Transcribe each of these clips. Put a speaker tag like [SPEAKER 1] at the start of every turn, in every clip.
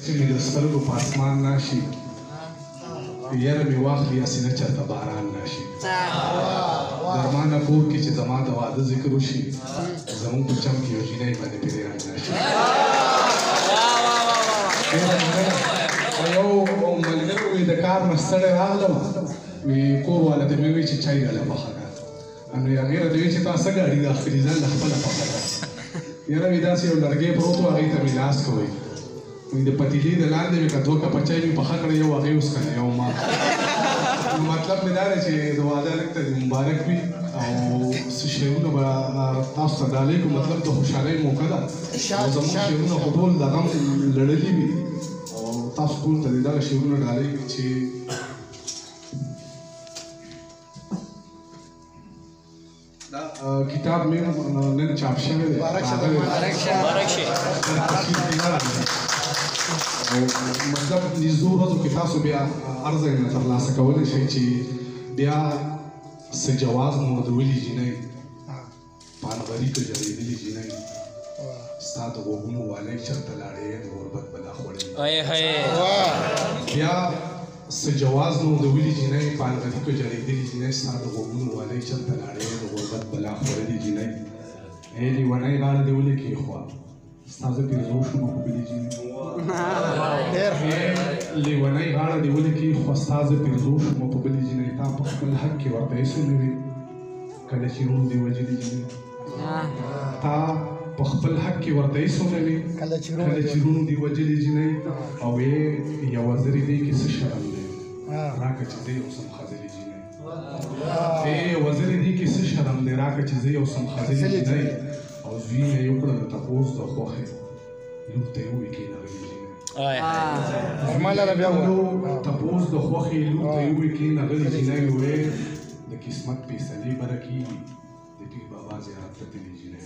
[SPEAKER 1] چې مې د سترګو په اسمان راشي، یره مې واخلي هسې نه چېرته باران راشي. درمانه کور کې چې زما د واده ذکر وشي، زموږ په چم کې یو جینۍ باندې پیریان راشي. یو ملګری وي د کار نه ستړی راغلم، وي کور والا ته مې وویل چې چای راله پخه کړه. نو هغې راته وویل چې تا څه ګاډي راخلي، ځان له خپله پخه کړه. یاره وي داسې یو لرګی پروت و، هغې ته مې لاس کوی، د پتیلې د لاندې مې که دوه کپه چای مې پخه کړه، یو هغې وڅښله یو ما. نو مطلب مې دا دی چې د واده هلک ته دې مبارک وي او څه شعرونه به تاسو ته ډالۍ کړو. مطلب د خوشحالۍ موقع ده او زموږ شعرونه خو ټول د غم لړلي وي، او تاسو ټول ته دې دغه شعرونه ډالۍ وي چې دا کتاب مې نن چاپ شوی دی.
[SPEAKER 2] مبارک شه، مبارک شه.
[SPEAKER 1] او مطلب نږدو ورځو کې تاسو بیا هر ځای نه ترلاسه کولی شئ چې بیا څه جواز مو د ولي جینۍ پانغري که ژړېدلي جینۍ، ستا د غوږونو والی چېرته لاړې، د غربت بلا خوړلې. بیا څه جواز نو د ولي جینۍ پانغري که ژړېدلي جینۍ، ستا د غوږونو والی چېرته لاړې، د غربت بلا خوړلې جینۍ. ای لیونۍ غاړه دې ولې کېښوه، ستا زه پیرزو شوم په بلې جینۍ. لیونۍ غاړه دې ولې کېښوه، ستا زه پیرزو شوم په بلې جینۍ. تا په خپل حق کې ورته هېڅ ونه وي کله چې روڼ دې وژلي جینۍ. تا په خپل حق کې ورته هېڅ ونه وي
[SPEAKER 2] کله چې
[SPEAKER 1] روڼو دې وژلي جینۍ. او یې یوه زرې دې کې څه شرم دی، راکه چې زه یو سم خځلې جینۍ. یوه زرې دې کې څه شرم دی، راکه چې زه یو سم خځلې جینۍ. او زوی مې یې وکړه د تپوس د خوښې، لور ته یې وویل کښېنه غلې جینۍ. تپوس د خوښې، لور ته یې وویل کښېنه غلې جینۍ. ویل د قسمت فیصلې بره کېږي، د پیر بابا زیارت ته تللې جینۍ.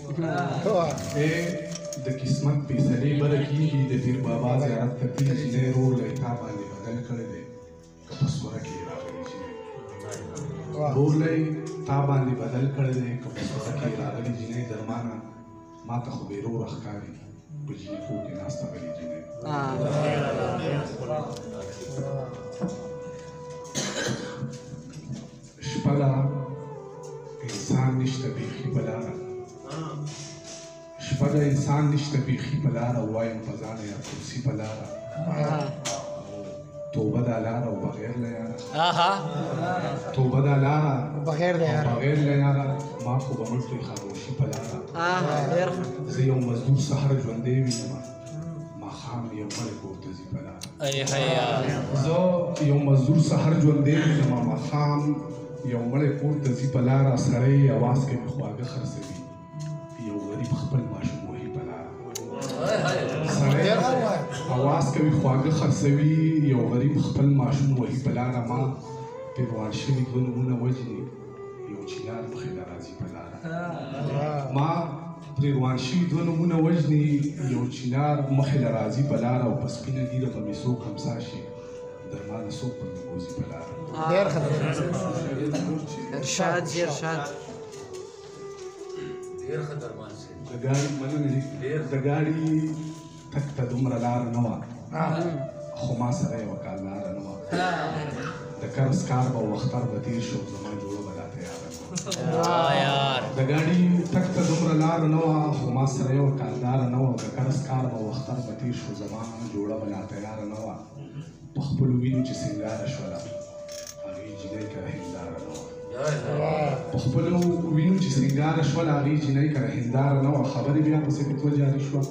[SPEAKER 1] د قسمت فیصلې بره کېږي، د پیر بابا زیارت ته تللې جینۍ. رور له تا باندې بدل کړی دی، که په سوره کې یې راغلې جینۍ. رور له تا باندې بدل کړی دی، که په سوره کې یې راغلې جینۍ. درمانه ما ته خو بې روره ښکاري، په جینکو کې ناسته غلې جینۍ. شپه ده انسان نشته بیخي په لاره، شپه ده انسان نشته بیخي په لاره، وایم په ځانه یا کرسي په لاره. توبه ده لاره او بغیر له یاره، توبه ده لاره
[SPEAKER 2] بغیر له یاره،
[SPEAKER 1] بغیر له یاره ما خو به مړ کړي خاموشي په لاره. زه یو مزدور سهار ژوندی وینم، ماښام یو مړی کور ته ځي په لاره. زه یو مزدور سهار ژوندی وینم، ماښام یو مړی کور ته ځي په لاره. سړی اواز کوي خواږه خرڅوي، یو غریب خپل ماشوم وهي په لاره. سړی اواز کوي خواږه خرڅوي، یو غریب خپل ماشوم وهي په لاره. ما پرې روان شوي دوه نومونه وژني، یو چینار مخې له راځي په لاره. ما پرې روان شوي دوه نومونه وژني، یو چینار مخې له راځي په لاره. او په سپینه ږیره به مې څوک همسا شي، درمانه څوک به مې بوځي په لاره.
[SPEAKER 2] ډېر ښه.
[SPEAKER 3] ارشاد جی ارشاد.
[SPEAKER 4] ډېر ښه درمان صاحب.
[SPEAKER 1] د ګاډي مننه جي، د ګاډي تک ته دومره لاره نه وه، خو ما سره یوه کالداره نه وه. د قرض کار به وختر به تېر شو، زما جوړه به لا تیاره نه وه. د ګاډي تک ته دومره لاره نه وه، خو ما سره یوه کالداره نه وه. د قرض کار به وختر به تېر شو، زما جوړه به لا تیاره نه وه. په خپلو وینو چې سینګاره شوله، هغې جینۍ کره هنداره نه وه. په خپلو وینو چې سینګاره شوله، هغې جینۍ کره هنداره نه وه. خبرې بیا پسې فتوا جاري شوه،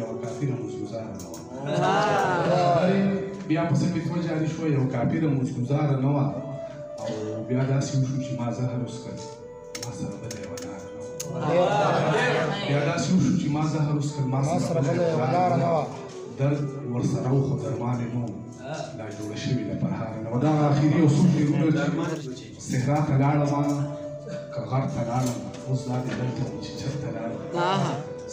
[SPEAKER 1] یوه کافره مزګزاره نه وه. خبرې بیا پسې فتوا جاري شوه، یو کافره مزګزاره نه وه. او بیا داسې وشو چې ما زهر وڅښل، ما سره بله یوه لاره نه وه. بیا داسې وشو چې ما زهر وڅښل، ما سره بله یوه لاره نه وه. درد ورسره و خو درمان یې نه و، لا جوړه شوې له پرهاره نه وه. دا اخري یو څو شعرونه چې صحرا ته لاړم که غر ته لاړم، اوس دا دی دلته وم چې چېرته لاړم.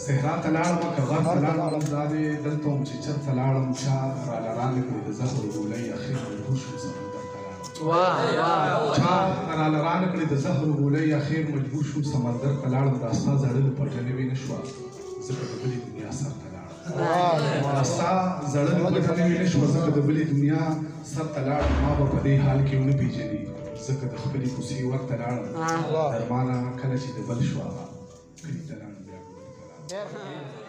[SPEAKER 1] صحرا ته لاړم که غر ته لاړم، اوس دا دی دلته وم چې چېرته لاړم. چا راله رانه کړې د زهرو ګولۍ، اخر مجبور شوم سمندر ته لاړم. چا راله رانه کړې د زهرو ګولۍ، اخر مجبور شوم سمندر ته لاړم. دا ستا زړه له پټه نوې نه شوه، ځکه د بلې دنیا سر ته لاړم. ستا زړه دوپټه نه وي نه شوه، ځکه د بلې دنیا سر ته لاړم. ما به په دې حال کې ونه پېژني، ځکه د خپلې کوڅې ورته لاړم. درمانه کله چې د بل شوه کلي ته لاړم، بیا ګور ته لاړم.